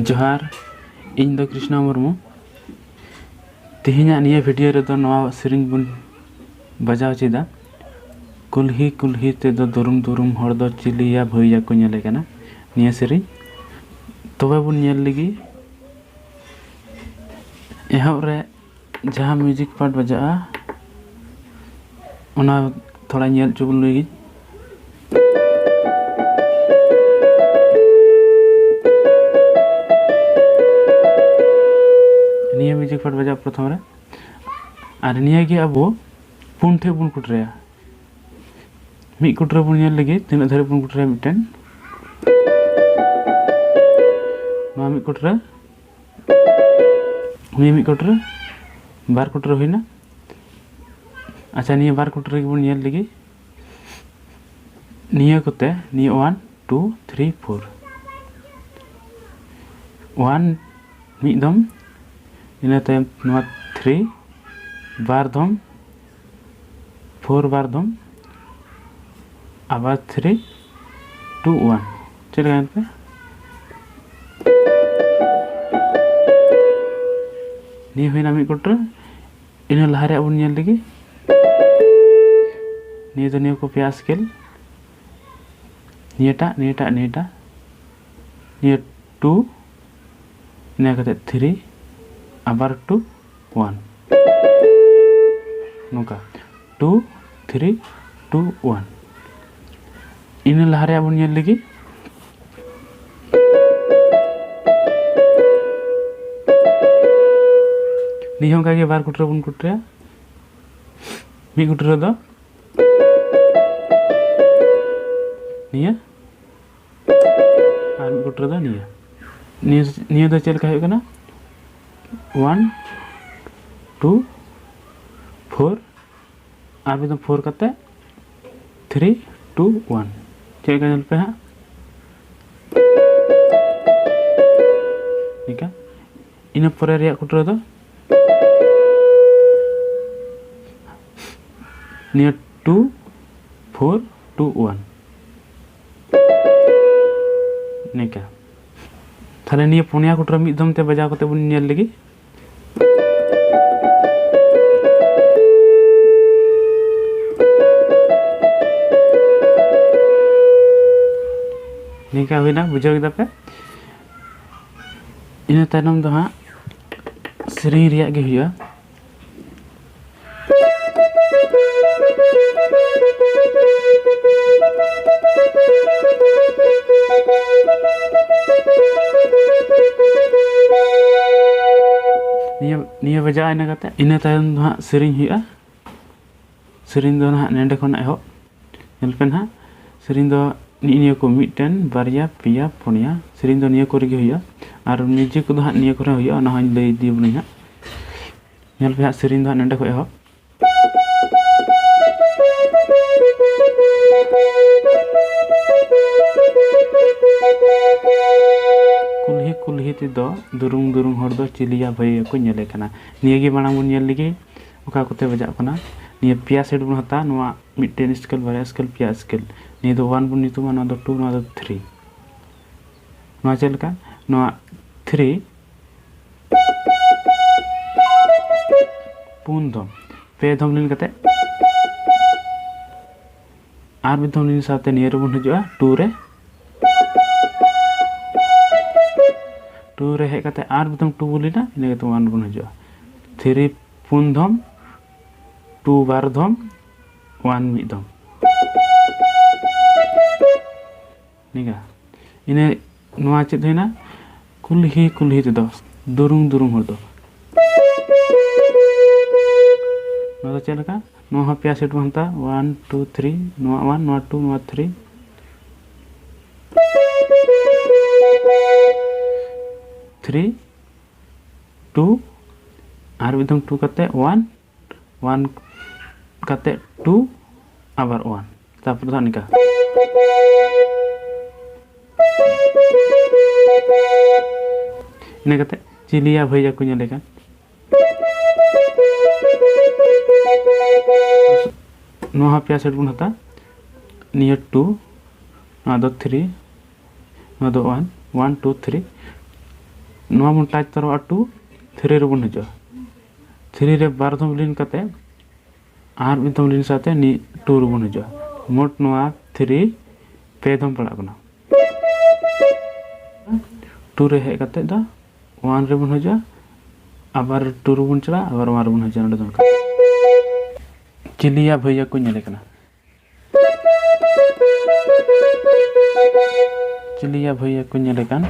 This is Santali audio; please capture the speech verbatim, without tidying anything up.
ᱡᱚᱦᱟᱨ, ᱤᱧ ᱫᱚ ᱠᱨᱤᱥᱱᱟ ᱢᱩᱨᱢᱩ᱾ ᱛᱮᱦᱮᱧᱟᱜ ᱱᱤᱭᱟᱹ ᱵᱷᱤᱰᱤᱭᱳ ᱨᱮᱫᱚ ᱱᱚᱣᱟ ᱥᱮᱨᱮᱧ ᱵᱚᱱ ᱵᱟᱡᱟᱣ ᱪᱮᱫᱟ, ᱠᱩᱞᱦᱤ ᱠᱩᱞᱦᱤ ᱛᱮᱫᱚ ᱫᱩᱨᱩᱢ ᱫᱩᱨᱩᱢ ᱦᱚᱲ ᱫᱚ ᱪᱤᱞᱤᱭᱟ ᱵᱷᱟᱹᱭᱭᱟ ᱠᱚ ᱧᱮᱞᱮ ᱠᱟᱱᱟ, ᱱᱤᱭᱟᱹ ᱥᱮᱨᱮᱧ᱾ ᱛᱚᱵᱮ ᱵᱚᱱ ᱧᱮᱞ ᱞᱮᱜᱮ ᱮᱦᱚᱵ ᱨᱮ ᱡᱟᱦᱟᱸ ᱢᱤᱣᱡᱤᱠ ᱯᱟᱨᱴ ᱵᱟᱡᱟᱜᱼᱟ, ᱚᱱᱟ ᱛᱷᱚᱲᱟ ᱧᱮᱞ ᱦᱚᱪᱚ ᱵᱚᱱ ᱞᱟᱹᱜᱤᱫ᱾ ᱱᱤᱭᱟᱹ ᱢᱤᱣᱡᱤᱠ ᱯᱟᱨᱴ ᱵᱟᱡᱟᱜᱼᱟ ᱯᱨᱚᱛᱷᱚᱢ ᱨᱮ, ᱟᱨ ᱱᱤᱭᱟᱹ ᱜᱮ ᱟᱵᱚ ᱯᱩᱱ ᱴᱷᱮᱡ ᱵᱚᱱ ᱠᱩᱴᱨᱟᱹᱭᱟ᱾ ᱢᱤᱫ ᱠᱩᱴᱨᱟᱹ ᱵᱚᱱ ᱧᱮᱞ ᱞᱮᱜᱮ, ᱛᱤᱱᱟᱹᱜ ᱫᱷᱟᱹᱨᱤᱡ ᱵᱚᱱ ᱠᱩᱴᱨᱟᱹᱭᱟ ᱢᱤᱫᱴᱮᱱ᱾ ᱱᱚᱣᱟ ᱢᱤᱫ ᱠᱩᱴᱨᱟᱹ, ᱱᱤᱭᱟᱹ ᱢᱤᱫ ᱠᱩᱴᱨᱟᱹ, ᱵᱟᱨ ᱠᱩᱴᱨᱟᱹ ᱦᱩᱭᱱᱟ᱾ ᱟᱪᱪᱷᱟ, ᱱᱤᱭᱟᱹ ᱵᱟᱨ ᱠᱩᱴᱨᱟᱹ ᱜᱮᱵᱚᱱ ᱧᱮᱞ ᱞᱮᱜᱮ᱾ ᱱᱤᱭᱟᱹ ᱠᱚᱛᱮ, ᱱᱤᱭᱟᱹ one, two, three, four, one ᱢᱤᱫ ᱫᱚᱢ, ᱤᱱᱟᱹ ᱛᱟᱭᱚᱢ ᱱᱚᱣᱟ three ᱵᱟᱨ ᱫᱚᱢ, four ᱵᱟᱨ ᱫᱚᱢ, ᱟᱵᱟᱨ three, two, one᱾ ᱪᱮᱫ ᱞᱮᱠᱟ ᱮᱱᱛᱮ? ᱱᱤᱭᱟᱹ ᱦᱩᱭᱱᱟ ᱢᱤᱫ ᱠᱩᱴᱨᱟᱹ᱾ ᱤᱱᱟᱹ ᱞᱟᱦᱟ ᱨᱮᱭᱟᱜ ᱵᱚᱱ ᱧᱮᱞ ᱞᱮᱜᱮ᱾ ᱱᱤᱭᱟᱹ ᱫᱚ ᱱᱤᱭᱟᱹ ᱠᱚ ᱯᱮᱭᱟ ᱥᱠᱮᱞ, ᱱᱤᱭᱟᱹᱴᱟᱜ, ᱱᱤᱭᱟᱹᱴᱟᱜ, ᱱᱤᱭᱟᱹᱴᱟᱜ, ᱱᱤᱭᱟᱹ two, ᱤᱱᱟᱹ ᱠᱟᱛᱮ three, ᱟᱵᱟᱨ two, one, ᱱᱚᱝᱠᱟ two, three, two, one᱾ ᱤᱱᱟᱹ ᱞᱟᱦᱟ ᱨᱮᱭᱟᱜ ᱵᱚᱱ ᱧᱮᱞ ᱞᱮᱜᱮ᱾ ᱱᱤᱭᱟᱹ ᱦᱚᱸ ᱚᱱᱠᱟ ᱜᱮ ᱵᱟᱨ ᱠᱩᱴᱨᱟᱹ ᱵᱚᱱ ᱠᱩᱴᱨᱟᱹᱭᱟ᱾ ᱢᱤᱫ ᱠᱩᱴᱨᱟᱹ ᱫᱚ ᱱᱤᱭᱟᱹ, ᱟᱨ ᱢᱤᱫ ᱠᱩᱴᱨᱟᱹ ᱫᱚ ᱱᱤᱭᱟᱹ᱾ ᱱᱤᱭᱟᱹ, ᱱᱤᱭᱟᱹ ᱫᱚ ᱪᱮᱫ ᱞᱮᱠᱟ ᱦᱩᱭᱩᱜ ᱠᱟᱱᱟ? One, two, four, ᱟᱨ ᱢᱤᱫ ᱫᱚᱢ four ᱠᱟᱛᱮ three, two, one᱾ ᱪᱮᱫ ᱞᱮᱠᱟ ᱧᱮᱞ ᱯᱮ ᱦᱟᱸᱜ, ᱱᱤᱝᱠᱟ᱾ ᱤᱱᱟᱹ ᱯᱚᱨᱮ ᱨᱮᱭᱟᱜ ᱠᱩᱴᱨᱟᱹ ᱫᱚ ᱱᱤᱭᱟᱹ two, four, two, one, ᱱᱤᱝᱠᱟ᱾ ᱛᱟᱦᱞᱮ ᱱᱤᱭᱟᱹ ᱯᱩᱱᱭᱟ ᱠᱚᱴᱨᱟ ᱢᱤᱫ ᱫᱚᱢ ᱛᱮ ᱵᱟᱡᱟᱣ ᱠᱟᱛᱮ ᱵᱚᱱ ᱧᱮᱞ ᱞᱮᱜᱮ᱾ ᱱᱤᱝᱠᱟ ᱦᱩᱭᱱᱟ, ᱵᱩᱡᱷᱟᱹᱣ ᱠᱮᱫᱟ ᱯᱮ? ᱤᱱᱟᱹ ᱛᱟᱭᱱᱚᱢ ᱫᱚ ᱦᱟᱸᱜ ᱥᱮᱨᱮᱧ ᱨᱮᱭᱟᱜ ᱜᱮ ᱦᱩᱭᱩᱜᱼᱟ᱾ ᱱᱤᱭᱟᱹ ᱱᱤᱭᱟᱹ ᱵᱟᱡᱟᱜᱼᱟ, ᱤᱱᱟᱹ ᱠᱟᱛᱮ ᱤᱱᱟᱹ ᱛᱟᱭᱚᱢ ᱫᱚ ᱦᱟᱸᱜ ᱥᱮᱨᱮᱧ ᱦᱩᱭᱩᱜᱼᱟ᱾ ᱥᱮᱨᱮᱧ ᱫᱚ ᱱᱟᱦᱟᱜ ᱱᱚᱸᱰᱮ ᱠᱷᱚᱱᱟᱜ ᱮᱦᱚᱵ᱾ ᱧᱮᱞ ᱯᱮ ᱱᱟᱦᱟᱜ, ᱥᱮᱨᱮᱧ ᱫᱚ ᱱᱤᱭᱟᱹ ᱠᱚ ᱢᱤᱫᱴᱮᱱ, ᱵᱟᱨᱭᱟ, ᱯᱮᱭᱟ, ᱯᱩᱱᱭᱟ, ᱥᱮᱨᱮᱧ ᱫᱚ ᱱᱤᱭᱟᱹ ᱠᱚᱨᱮ ᱜᱮ ᱦᱩᱭᱩᱜᱼᱟ᱾ ᱟᱨ ᱢᱤᱭᱩᱡᱤᱠ ᱠᱚᱫᱚ ᱦᱟᱸᱜ ᱱᱤᱭᱟᱹ ᱠᱚᱨᱮ ᱦᱩᱭᱩᱜᱼᱟ, ᱚᱱᱟ ᱦᱚᱸᱧ ᱞᱟᱹᱭ ᱤᱫᱤ ᱟᱵᱚᱱᱟᱹᱧ ᱦᱟᱸᱜ᱾ ᱧᱮᱞ ᱯᱮ ᱦᱟᱸᱜ, ᱥᱮᱨᱮᱧ ᱫᱚ ᱦᱟᱸᱜ ᱱᱚᱸᱰᱮ ᱠᱷᱚᱱ ᱮᱦᱚᱵ᱾ ᱠᱩᱞᱦᱤ ᱠᱩᱞᱦᱤ ᱛᱮᱫᱚ ᱫᱩᱨᱩᱝ ᱫᱩᱨᱩᱝ ᱦᱚᱲ ᱫᱚ ᱪᱤᱞᱤᱭᱟ ᱵᱷᱟᱹᱭ ᱠᱚ ᱧᱮᱞᱮ ᱠᱟᱱᱟ᱾ ᱱᱤᱭᱟᱹ ᱜᱮ ᱢᱟᱲᱟᱝ ᱵᱚᱱ ᱧᱮᱞ ᱞᱮᱜᱮ, ᱚᱠᱟ ᱠᱚᱛᱮ ᱵᱟᱡᱟᱜ ᱠᱟᱱᱟ᱾ ᱱᱤᱭᱟᱹ ᱯᱮᱭᱟ ᱥᱮᱴ ᱵᱚᱱ ᱦᱟᱛᱟᱣᱟ, ᱱᱚᱣᱟ ᱢᱤᱫᱴᱮᱱ ᱥᱠᱮᱞ, ᱵᱟᱨᱭᱟ ᱥᱠᱮᱞ, ᱯᱮᱭᱟ ᱥᱠᱮᱞ᱾ ᱱᱤᱭᱟᱹ ᱫᱚ ᱚᱣᱟᱱ ᱵᱚᱱ ᱧᱩᱛᱩᱢᱟ, ᱱᱚᱣᱟ ᱫᱚ ᱴᱩ, ᱱᱚᱣᱟ ᱫᱚ ᱛᱷᱨᱤ᱾ ᱱᱚᱣᱟ ᱪᱮᱫ ᱞᱮᱠᱟ? ᱱᱚᱣᱟ ᱛᱷᱨᱤ, ᱯᱩᱱ ᱫᱷᱚᱢ, ᱯᱮ ᱫᱷᱚᱢ ᱞᱤᱱ ᱠᱟᱛᱮ, ᱟᱨ ᱢᱤᱫ ᱫᱷᱚᱢ ᱞᱤᱱ ᱥᱟᱶᱛᱮ ᱱᱤᱭᱟᱹ ᱨᱮᱵᱚᱱ ᱦᱤᱡᱩᱜᱼᱟ, ᱴᱩ ᱨᱮ, ᱴᱩ ᱨᱮ ᱦᱮᱡ ᱠᱟᱛᱮ ᱟᱨ ᱢᱤᱫ ᱫᱷᱚᱢ ᱴᱩ ᱵᱚᱱ ᱞᱤᱱᱟ, ᱤᱱᱟᱹ ᱠᱟᱛᱮ ᱚᱣᱟᱱ ᱵᱚᱱ ᱦᱤᱡᱩᱜᱼᱟ᱾ ᱛᱷᱨᱤ ᱯᱩᱱ ᱫᱷᱚᱢ, ᱴᱩ ᱵᱟᱨ ᱫᱷᱚᱢ, ᱚᱣᱟᱱ ᱢᱤᱫ ᱫᱷᱚᱢ᱾ ᱱᱤᱝᱠᱟ᱾ ᱤᱱᱟᱹ, ᱱᱚᱣᱟ ᱪᱮᱫ ᱦᱩᱭᱱᱟ? ᱠᱩᱞᱦᱤ ᱠᱩᱞᱦᱤ ᱛᱮᱫᱚ, ᱫᱩᱨᱩᱝ ᱫᱩᱨᱩᱝ ᱦᱚᱲ ᱫᱚ᱾ ᱱᱚᱣᱟ ᱫᱚ ᱪᱮᱫ ᱞᱮᱠᱟ? ᱱᱚᱣᱟ ᱦᱚᱸ ᱯᱮᱭᱟ ᱥᱮᱴ ᱵᱚᱱ ᱦᱟᱛᱟᱣᱟ, ᱚᱣᱟᱱ, ᱴᱩ, ᱛᱷᱨᱤ, ᱱᱚᱣᱟ ᱚᱣᱟᱱ, ᱱᱚᱣᱟ ᱴᱩ, ᱱᱚᱣᱟ ᱛᱷᱨᱤ, ᱛᱷᱨᱤ, ᱴᱩ, ᱟᱨ ᱢᱤᱫ ᱫᱷᱚᱢ ᱴᱩ ᱠᱟᱛᱮ ᱚᱣᱟᱱ, ᱚᱣᱟᱱ ᱠᱟᱛᱮ ᱴᱩ, ᱟᱵᱟᱨ ᱚᱣᱟᱱ, ᱛᱟᱨᱯᱚᱨ ᱫᱚ ᱦᱟᱸᱜ ᱱᱤᱝᱠᱟ᱾ ᱤᱱᱟᱹ ᱠᱟᱛᱮ ᱪᱤᱞᱤᱭᱟ ᱵᱷᱟᱹᱭᱟ ᱠᱚ ᱧᱮᱞᱮ ᱠᱟᱱ᱾ ᱱᱚᱣᱟ ᱦᱚᱸ ᱯᱮᱭᱟ ᱥᱮᱴ ᱵᱚᱱ ᱦᱟᱛᱟᱣᱟ᱾ ᱱᱤᱭᱟᱹ ᱴᱩ, ᱱᱚᱣᱟ ᱫᱚ ᱛᱷᱨᱤ, ᱱᱚᱣᱟ ᱫᱚ ᱚᱣᱟᱱ, ᱚᱣᱟᱱ, ᱴᱩ, ᱛᱷᱨᱤ, ᱱᱚᱣᱟ ᱵᱚᱱ ᱴᱟᱪ ᱛᱚᱨᱟᱣᱟ ᱴᱩ, ᱛᱷᱨᱤ ᱨᱮᱵᱚᱱ ᱦᱤᱡᱩᱜᱼᱟ᱾ ᱛᱷᱨᱤ ᱨᱮ ᱵᱟᱨ ᱫᱷᱚᱢ ᱞᱤᱱ ᱠᱟᱛᱮ ᱟᱨ ᱢᱤᱫ ᱫᱷᱚᱢ ᱞᱤᱱ ᱥᱟᱶᱛᱮ ᱱᱤ ᱴᱩ ᱨᱮᱵᱚᱱ ᱦᱤᱡᱩᱜᱼᱟ᱾ ᱢᱳᱴ ᱱᱚᱣᱟ ᱛᱷᱨᱤ ᱯᱮ ᱫᱷᱚᱢ ᱯᱟᱲᱟᱜ ᱠᱟᱱᱟ᱾ ᱴᱩ ᱨᱮ ᱦᱮᱡ ᱠᱟᱛᱮ ᱫᱚ ᱚᱣᱟᱱ ᱨᱮᱵᱚᱱ ᱦᱤᱡᱩᱜᱼᱟ, ᱟᱵᱟᱨ ᱴᱩ ᱨᱮᱵᱚᱱ ᱪᱟᱞᱟᱜᱼᱟ, ᱟᱵᱟᱨ ᱚᱣᱟᱱ ᱨᱮᱵᱚᱱ ᱦᱤᱡᱩᱜᱼᱟ᱾ ᱱᱚᱰᱮ ᱫᱚ ᱚᱱᱠᱟ ᱪᱤᱞᱤᱭᱟ ᱵᱷᱟᱹᱭᱟ ᱠᱚ ᱧᱮᱞᱮ ᱠᱟᱱᱟ᱾ ᱪᱤᱞᱤᱭᱟ ᱵᱷᱟᱹᱭᱟ ᱠᱚ ᱧᱮᱞᱮ ᱠᱟᱱ᱾